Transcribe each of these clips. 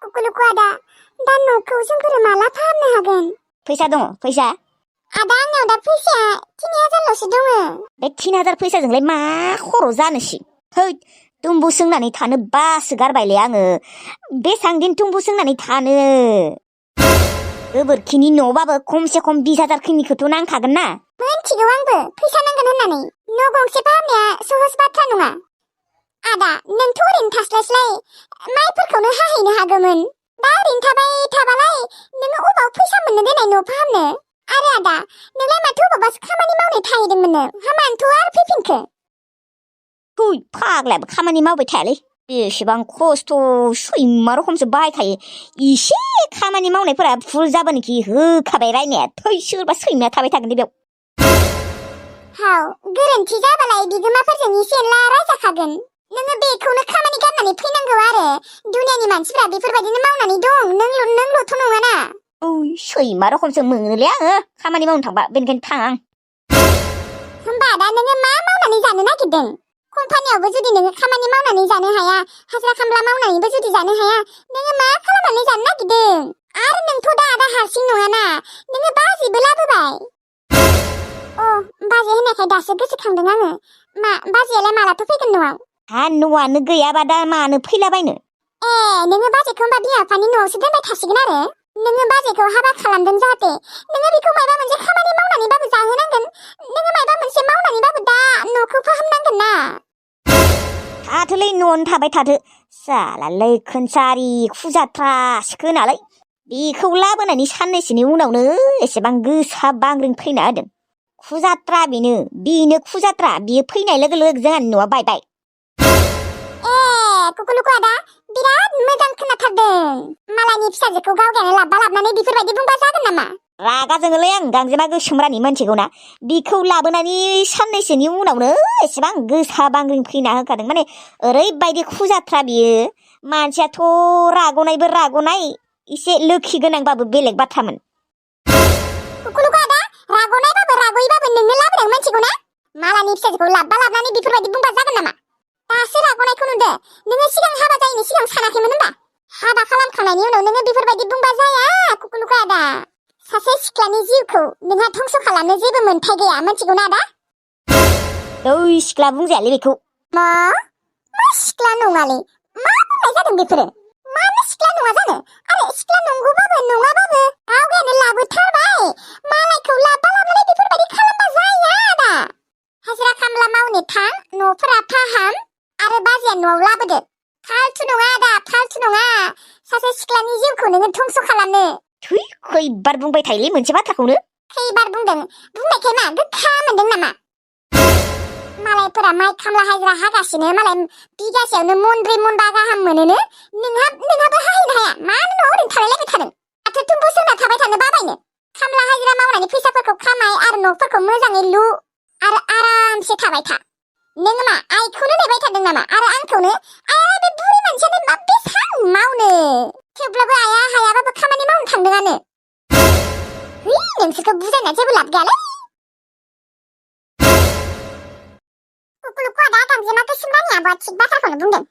कुकुलुकु आदा, दा न'खौ जोंफोरो माला फाहामनो हागोन? फैसा दङ फैसा? आदा आंनाव दा फैसाया 3000ल'सो दङ। बे 3000 फैसाजोंलाय मा खर' जानोसै? है तुम्बु सोंनानै थानो बासो गारबायलै आङो। बेसां दिन तुम्बु सोंनानै थानो? गोबोरखिनि न'बाबो खमसे खम 20,000 खिनिखौथ' नांखागोन ना? मोनथिगौ आंबो फैसा नांगोन होननानै। न' गंसे फाहामनाया सहज बाथ्रा नङा। आदा नोंथ' ओरैनो थास्लायस्लाय माइफोरखौनो हाहैनो हागौमोन। दा ओरैनो थाबाय थाबालाय नोङो अबाव फैसा मोननो देनाय न' फाहामनो? आरो आदा नोंलाय माथो अबावबासो खामानि मावनो थाहैदोंमोननो? हामानोथ' आरो फैफिनखो? थै फाग्लायाबो खामानि मावबाय थायालै। बेसेबां खस्थ' सैमा रखमसो बाहायखायो। इसे खामानि मावनायफोरा भुल जाबानोखि होखाबाय रायनाया। थै सोरबा सैमाया थाबाय थागोन दे बेयाव। हाव गोरोन्थि जाबालाय बिगोमाफोरजों एसे एनला रायजाखागोन। नोङो बेखौनो खामानि गारनानै फैनांगौ आरो। दुनियानि मानसिफ्रा बेफोरबायदिनो मावनानै दं। नोंल'थ' नङाना। ओइ सैमा रखमसो मोनोलै आङो खामानि मावनो थांबा, बेनिखायनो थाङा आं। होमबा दा नोङो मा मावनानै जानो नागिरदों? कम्पानियावबो जुदि नोङो खामानि मावनानै जानो हाया, हाजिरा खामला मावनानैबो जुदि जानो हाया, नोङो मा खालामनानै जानो नागिरदों? आरो नोंथ' दा आदा हारसिं नङाना, नोङो बाजैबो लाबोबाय। बाजै होननायखाय दासो गोसोखांदों आङो। मा बाजैयालाय मालाथो फैगोन न'आव? हा न'आनो गैयाबा दा मानो फैलाबायनो? नोङो बाजैखौ होमबा बिमा बिफानि न'आवसो दोनबाय थासिगोन आरो। नोङो बाजैखौ हाबा खालामदों जाहाथे नोङो बेखौ माबा मोनसे खामानि मावनानैबाबो जाहोनांगोन। नोङो माबा मोनसे मावनानैबाबो दा न'खौ फाहामनांगोन ना। थाथोलै न'आवनो थाबाय थाथो। सालालै खोनसारि खुजाथ्रासो खोनालै। बेखौ लाबोनायनि साननैसोनि उनावनो एसेबां गोसा बांग्रिं फैना होदों। खुजात्रा बेनो खुजात्रा। बियो फैनाय लोगो लोगो जोंहानि न'आ बायबाय। कुकुलुकु आदा बिराद मोजां खोनाथारदों। मालायनि फिसाजोखौ गावगायानो लाबनानै बेफोरबायदि बुंबा जागोन नामा? रागा जोङोलै आं गांजेमा गोसोमरानि मोनथिगौना? बिखौ लाबोनानै साननैसोनि उनावनो एसेबां गोसा बांग्रिं फैना होखादों। माने ओरैबायदि खुजाथ्रा बियो। मानसियाथ' राग'नायबो राग'नाय, एसे लोखि गोनांबाबो बेलेग बाथ्रामोन। कुकुलुकु आदा राग'नायबाबो राग'यैबाबो नोंनो लाबोदों मोनथिगौना? मालायनि फिसाजोखौ लाबनानै बेफोरबायदि बुंबा जागोन नामा? दासो राग'नायखौ नुदो। नोङो सिगां हाबा जायैनि सिगां सानाखैमोन होनबा? हाबा खालामखांनायनि उनाव नोङो बेफोरबायदि बुंबा जाया कुकुलुकु आदा। सासे सिख्लानि जिउखौ नोंहा धंस' खालामनो जेबो मोन्थाय गैया मोनथिगौना आदा? ओइ सिख्ला बुंजायालै बेखौ। मा सिख्ला नङालै? मा बुंनाय जादों बेफोरो? मानो सिख्ला नङा जानो? आरो सिख्ला नंगौबाबो नङाबाबो गावगायानो लाबोथारबाय। मालायखौ लाबनानै बेफोरबायदि खालामबा जाया आदा। हाजिरा खामला मावनो थां, न'फोरा फाहाम, आरो बाजैया न'आव लाबोदो। फालतु नङा आदा, फालतु नङा। सासे सिख्लानि जिउखौ नोङो धंस' खालामनो। थै खैबार बुंबाय थायोलै मोनसे बाथ्राखौनो। खैबार बुंदों? बुंनायखाय मा गोखा मोनदों नामा? मालायफोरा माइ खामला हाजिरा हागासिनो, मालाय बिगासेयावनो मनब्रै मनबा गाहाम मोनोनो। नोंहाबो हाहैनो हाया? मानो न'आव ओरैनो थालायलायबाय थादों? माथो तुम्बु सोंना थाबाय थानो बाबायनो? खामला हाजिरा मावनानै फैसाफोरखौ खामाय आरो न'फोरखौ मोजाङै लु आरो आरामसे थाबाय था। नोङो मा आइखौनो नेबाय थादों नामा? आरो आंखौनो? आइ बे बुरि मानसियानो मा बेसां मावनो? थेवब्लाबो आइया हायाबाबो खामानि मावनो थांदोंआनो। नोंसोरखौ बुजायना जेबो लाब गैयालै। कुकुलुकु आदा गांजेमा गोसोमरानि आब'आ थिग बाथ्राखौनो बुंदों।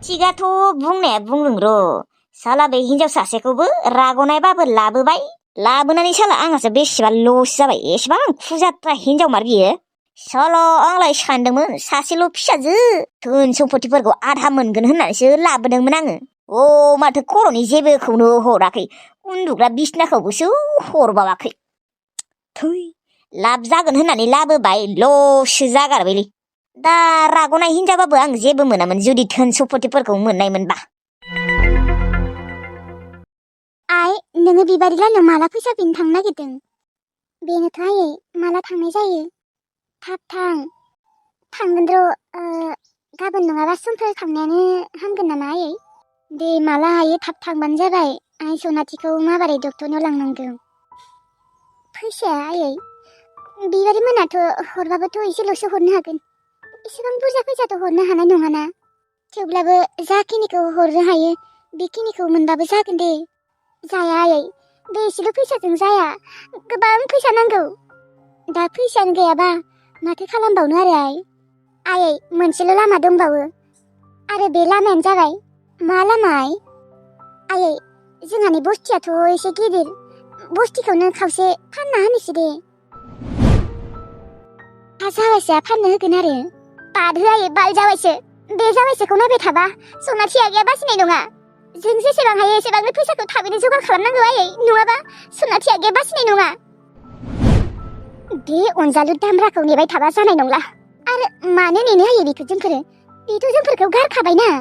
थिगाथ' बुंनाया बुंदों र'। साला बे हिनजाव सासेखौबो राग'नायबाबो लाबोबाय। लाबोनानै साला आंहासो बेसेबा लस जाबाय। एसेबां खुजात्रा हिनजाव मार बियो। साला आंलाय सानदोंमोन सासेल' फिसाजो, धोन सम्पतिफोरखौ आधा मोनगोन होननानैसो लाबोदोंमोन आङो। माथो खर'नि जेबोखौनो हराखै। उन्दुग्रा बिसनाखौबोसो हरबावाखै। थै लाब जागोन होननानै लाबोबाय, लससो जागारबायलै। दा राग'नाय हिनजावबाबो आं जेबो मोनामोन जुदि धोन सम्पतिफोरखौ मोननायमोनबा। आइ नोङो बिबारि लानियाव माला फैसा बिनो थांनो नागिरदों? बेनोथ' आयै माला थांनाय जायो? थाब थां। थांगोन र'। गाबोन नङाबा समफोर थांनायानो हामगोन नामा आयै? दे माला हायो थाब थांबानो जाबाय। आइ सनाथिखौ माबारै डक्टरनाव लांनांगौ। फैसाया आयै? बिबारि मोनाथ' हरबाबोथ' एसेल'सो हरनो हागोन। एसेबां बुरजा फैसाथ' हरनो हानाय नङाना। थेवब्लाबो जाखिनिखौ हरनो हायो बेखिनिखौ मोनबाबो जागोन दे। जाया आयै, बे एसेल' फैसाजों जाया। गोबां फैसा नांगौ। दा फैसायानो गैयाबा माथो खालामबावनो आरो आइ? आयै मोनसेल' लामा दंबावो, आरो बे लामायानो जाबाय माला माइ? आयै, जोंहानि बस्तियाथ' एसे गिदिर। बस्तिखौनो खावसे फानना होनोसै दे। जावाइसोआ फाननो होगोन आरो। बाद हो आयै, बाल जावाइसो। बे जावाइसोखौ नायबाय थाबा सनाथि आगैया बासिनाय नङा। जों जेसेबां हायो एसेबांनो फैसाखौ थाबैनो जगार खालामनांगौ आयै, नङाबा सनाथि आगैया बासिनाय नङा। बे अनजालु दामब्राखौ नेबाय थाबा जानाय नंला। आरो मानो नेनो हायो बेखौ जोंफोरो? बेथ' जोंफोरखौ गारखाबायना।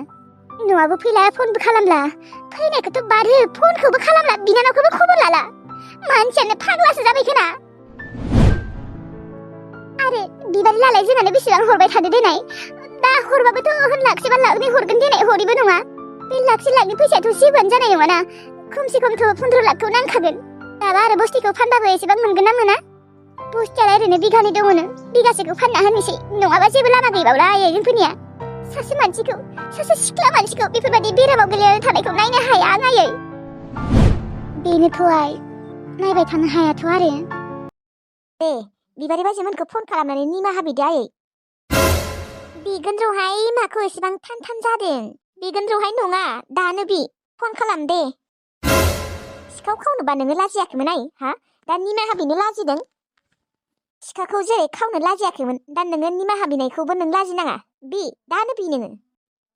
न'आबो फैला, फनबो खालामला। फैनायखौथ' बाद हो, फनखौबो खालामला, बिनानावखौबो खबर लाला। मानसियानो फाग्लासो जाबाय खोना। आरो बिबार लालाय जोंहानो बेसेबां हरबाय थादो देनाय। दा हरबाबोथ' लाखसेबा लाखनै हरगोन देनाय, हरिबो नङा। बे लाखसे लाखनि फैसायाथ' जेबोआनो जानाय नङाना। खमसे खमथ' 15 लाखखौ नांखागोन। दाबा आरो बस्तिखौ फानबाबो एसेबां मोनगोन ना मोना? बस्तियालाय ओरैनो बिगानै दङनो, बिगासेखौ फानना होनोसै, नङाबा जेबो लामा गैबावला आयै जोंफोरनिया। सासे मानसिखौ, सासे सिख्ला मानसिखौ बेफोरबायदि बेरामाव गोलैना थानायखौ नायनो हाया आं आयै। बेनोथ' आइ, नायबाय थानो हायाथ' आरो। दे बिबारि बाजैमोनखौ फन खालामनानै निमाहा बिदो आयै। बिगोन र'हाय, माखौ एसेबां थान जादों? बिगोन र'हाय नङा, दानो बि फन खालाम दे। सिखाव खावनोबा नोङो लाजियाखैमोन आयै, हा? दा निमाहा बिनो लाजिदों? सिखाखौ जेरै खावनो लाजियाखैमोन, दा नोङो निमाहा बिनायखौबो नों लाजिनाङा। बि दानो बि नोङो।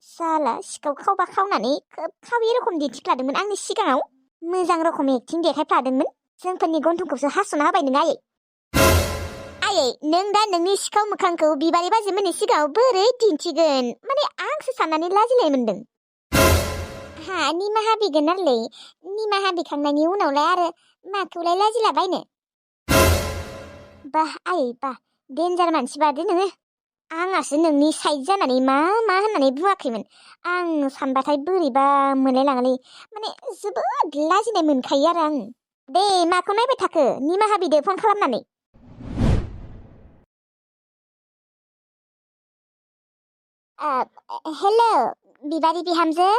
साला सिखाव खावबा खावनानै खोब खावि रखम दिन्थिफ्लादोंमोन आंनि सिगाङाव। मोजां रखम एक्टिं देखायफ्लादोंमोन। जोंफोरनि गन्थंखौसो हास'ना होबाय नों आयै। आयै, नों दा नोंनि सिखाव मोखांखौ बिबारि बाजैमोननि सिगाङाव बोरै दिन्थिगोन? माने आंसो साननानै लाजिनाय मोनदों। हा, निमाहा बिगोन आरोलै। निमाहा बिखांनायनि उनावलाय आरो माखौलाय लाजिलाबायनो? बाह आयै बाह, डेन्जार मानसि बादे नोङो। आंहासो नोंनि साइड जानानै मा होननानै बुङाखैमोन। आं सानबाथाय बोरैबा मोनलायलाङोलै। माने जोबोद लाजिनाय मोनखायो आरो आं। दे माखौ नायबाय थाखो? निमाहा बिदो फन खालामनानै। हेलौ बिबारि बिहामजो,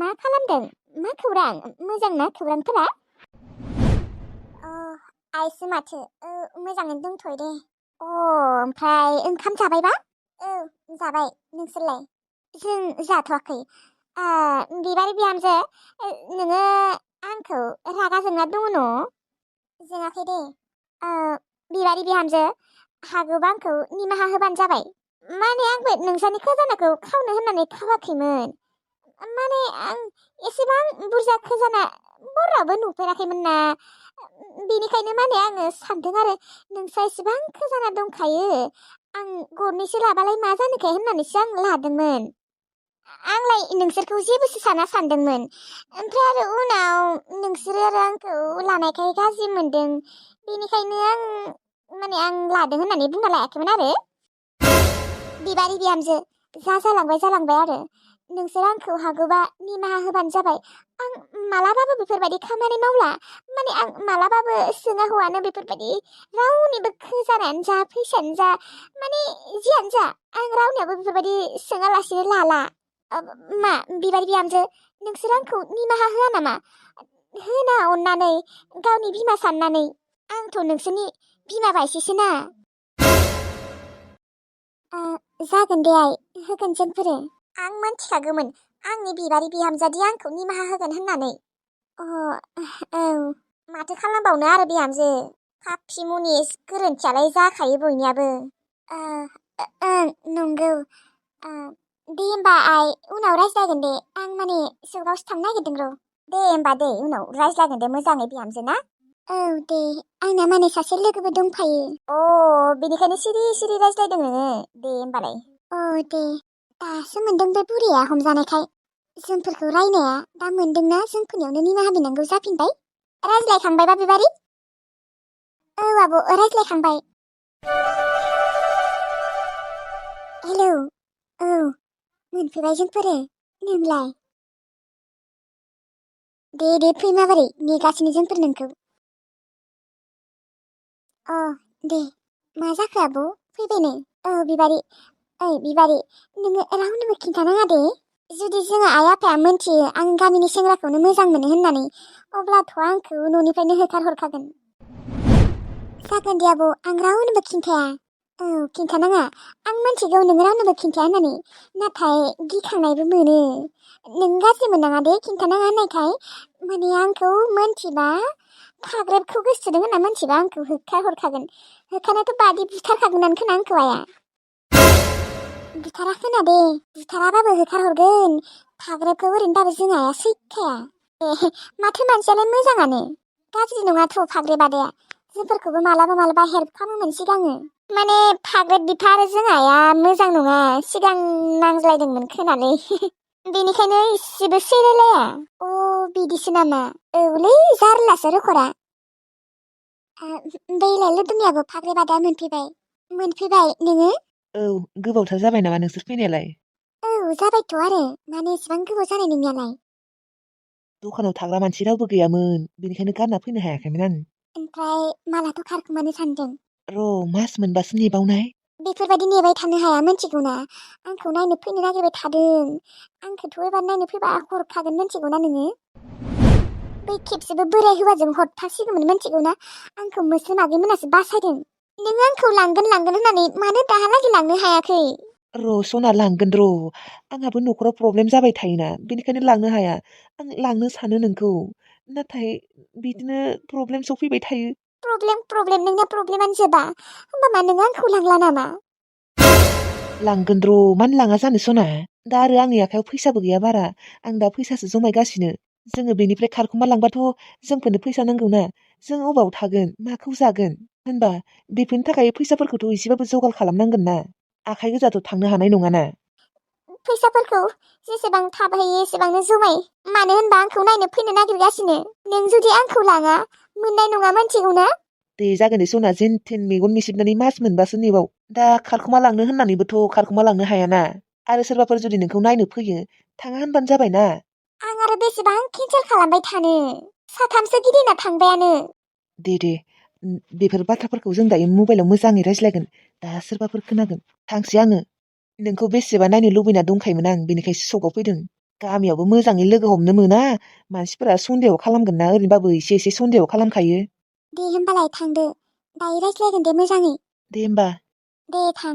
मा खालामदों? मा खौरां? मोजां ना खौरांफोरा? आइसो माथो, मोजाङैनो दंथ'यो दे। ओमफ्राय ओंखाम जाबायबा? औ जाबाय, नोंसोरलाय? जों जाथ'वाखै। बिबारि बिहामजो, नोङो आंखौ रागा जोंना दङ न'? जोङाखै दे। बिबारि बिहामजो, हागौबा आंखौ निमाहा होबानो जाबाय। माने आंबो नोंसानि खजानाखौ खावनो होननानै खावाखैमोन। माने आं एसेबां बुरजा खजाना बराबो नुफेराखैमोन ना। बेनिखायनो माने आङो सानदों आरो नोंसा एसेबां खजाना दंखायो, आं गरनैसो लाबालाय मा जानोखाय होननानैसो आं लादोंमोन। आंलाय नोंसोरखौ जेबोसो साना सानदोंमोन। ओमफ्राय आरो उनाव नोंसोरो आरो आंखौ लानायखाय गाज्रि मोनदों। बेनिखायनो आं लादों होननानै बुंना लायाखैमोन आरो। बिबारि बिहामजो, जालांबाय आरो। नोंसोर आंखौ हागौबा निमाहा होबानो जाबाय। आं मालाबाबो बेफोरबायदि खामानि मावला। माने आं मालाबाबो सोङा हौवानो बेफोरबायदि रावनिबो खजानायानो जा, फैसायानो जा, माने जियानो जा, आं रावनियाबो बेफोरबायदि सोङालासिनो लाला। मा बिबारि बिहामजो, नोंसोर आंखौ निमाहा होआ नामा? होना अननानै, गावनि बिमा साननानै। आंथ' नोंसोरनि बिमा बायसिसो ना। जागोन दे आइ, होगोन जोंफोरो। आं मोनथिखागौमोन आंनि बिबारि बिहामजोदि आंखौ निमाहा होगोन होननानै। औ, माथो खालामबावनो आरो बिहामजो, पापि मुनिस गोरोन्थियालाय जाखायो बयनियाबो। ओं नंगौ। दे होमबा आइ, उनाव रायज्लायगोन दे। आं माने सकावसो थांनो नागिरदों र'। दे होमबा दे, उनाव रायज्लायगोन दे मोजाङै बिहामजो ना। औ दे, आंना माने सासे लोगोबो दंफायो। बेनिखायनो सिरि रायज्लायदों नोङो। दे होमबालाय। दे, दासो मोनदों बे बुरिया हमजानायखाय। जोंफोरखौ रायनाया दा मोनदोंना जोंफोरनियावनो निमाहा बिनांगौ जाफिनबाय। रायज्लायखांबायबा बिबारि? औ आब', रायज्लायखांबाय। हेलौ, औ मोनफैबाय जोंफोरो। नोंलाय? दे फै माबोरै, नेगासिनो जोंफोर नोंखौ। दे, मा जाखो आब'? फैबाय नै। बिबारि, ओइ बिबारि, नोङो रावनोबो खिन्थानाङा दे। जुदि जोंहा आइ आफाया मोनथियो आं गामिनि सेंग्राखौनो मोजां मोनो होननानै, अब्लाथ' आंखौ न'निफ्रायनो होखारहरखागोन। जागोन दे आब', आं रावनोबो खिन्थाया। औ खिन्थानाङा आं मिथिगौ नोङो रावनोबो खिन्थाया होननानै नाथाय गिखांनायबो मोनो नों गाज्रि मोननाङा दे खिन्थानाङा होननायखाय माने आंखौ मोनथिबा फाग्रेबखौ गोसोथोदों होनना मोनथिबा आंखौ होखारहरखागोन होखारनायाथ' बादि बुथारखागोनानो खोना आंखौ आया बुथारा खोना दे बुथाराबाबो होखारहरगोन फाग्रेबखौ ओरैनोबाबो जों आया सैखाया ए माथो मानसियालाय मोजाङानो गाज्रि नङाथ' फाग्रेब आदाया जोंफोरखौबो मालाबा हेल्प खालामोमोन सिगाङो माने फाग्रेब बिफा आरो जों आया मोजां नङा सिगां नांज्लायदोंमोन खोनालै बेनिखायनो इसेबो सैलायलाया अ बिदिसो नामा औलै जारलासो रखरा बैलाय लोदुमियाबो फाग्रेब आदा मोनफैबाय नोङो औ गोबावथार जाबाय नामा नोंसोर फैनायालाय औ जाबायथ' आरो माने एसेबां गोबाव जानाय नोंनियालाय दखानाव थाग्रा मानसि रावबो गैयामोन बेनिखायनो गारना फैनो हायाखैमोन आं ओमफ्राय मालाथ' खारखोमानो सानदों र' मास मोनबासो नेबावनाय बेफोरबायदि नेबाय थानो हाया मिथिगौना आंखौ नायनो फैनो नागिरबाय थादों आंखौथ' एबार नायनो फैबा हरखागोन मिथिगौना नोङो बै खेबसेबो बोराय हौवाजों हरफासिगौमोन मिथिगौना आंखौ मोस्रोम आगै मोनासो बासायदों नों आंखौ लांगोन होननानै मानो दाहालागै लांनो हायाखै र' सना लांगोन र' आंहाबो न'खराव प्रब्लेम जाबाय थायोना बेनिखायनो लांनो हाया आं लांनो सानो नोंखौ नाथाय बिदिनो प्रब्लेम सफैबाय थायो प्रब्लेम नोंना प्रब्लेमानो जोबा होमबा मा नों आंखौ लांला नामा लांगोन र' मानो लाङा जानो सना दा आरो आंनि आखायाव फैसाबो गैया बारा आं दा फैसासो जमायगासिनो जोङो बेनिफ्राय खारखुमा लांबाथ' जोंफोरनो फैसा नांगौना जों अबाव थागोन माखौ जागोन होनबा बेफोरनि थाखाय फैसाफोरखौथ' एसेबाबो जगार खालामनांगोन ना आखाइ गोजाथ' थांनो हानाय नङाना फैसाफोरखौ जेसेबां थाब हायो एसेबांनो जमाय मानो होनबा आंखौ नायनो फैनो नागिरगासिनो नों जुदि आंखौ लाङा मोननाय नङा मिथिगौना दे जागोन दे सना जेन थेन मेगन मिसिबनानै मास मोनबासो नेबाव दा खारखुमा लांनो होननानैबोथ' खारखुमा लांनो हायाना आरो सोरबाफोर जुदि नोंखौ नायनो फैयो थाङा होनबानो जाबायना आं आरो बेसेबां केन्सेल खालामबाय थानो साथामसो गिदिंना थांबायानो दे बेफोर बाथ्राफोरखौ जों दायो मबाइलाव मोजाङै रायज्लायगोन दा सोरबाफोर खोनागोन थांसै आङो नोंखौ बेसेबा नायनो लुबैना दंखायोमोन आं बेनिखायसो सकाव फैदों गामियावबो मोजाङै लोगो हमनो मोना मानसिफोरा सन्देह खालामगोन ना ओरैनोबाबो एसे सन्देह खालामखायो दे होमबालाय थांदो दायो रायज्लायगोन दे मोजाङै दे होमबा दे थां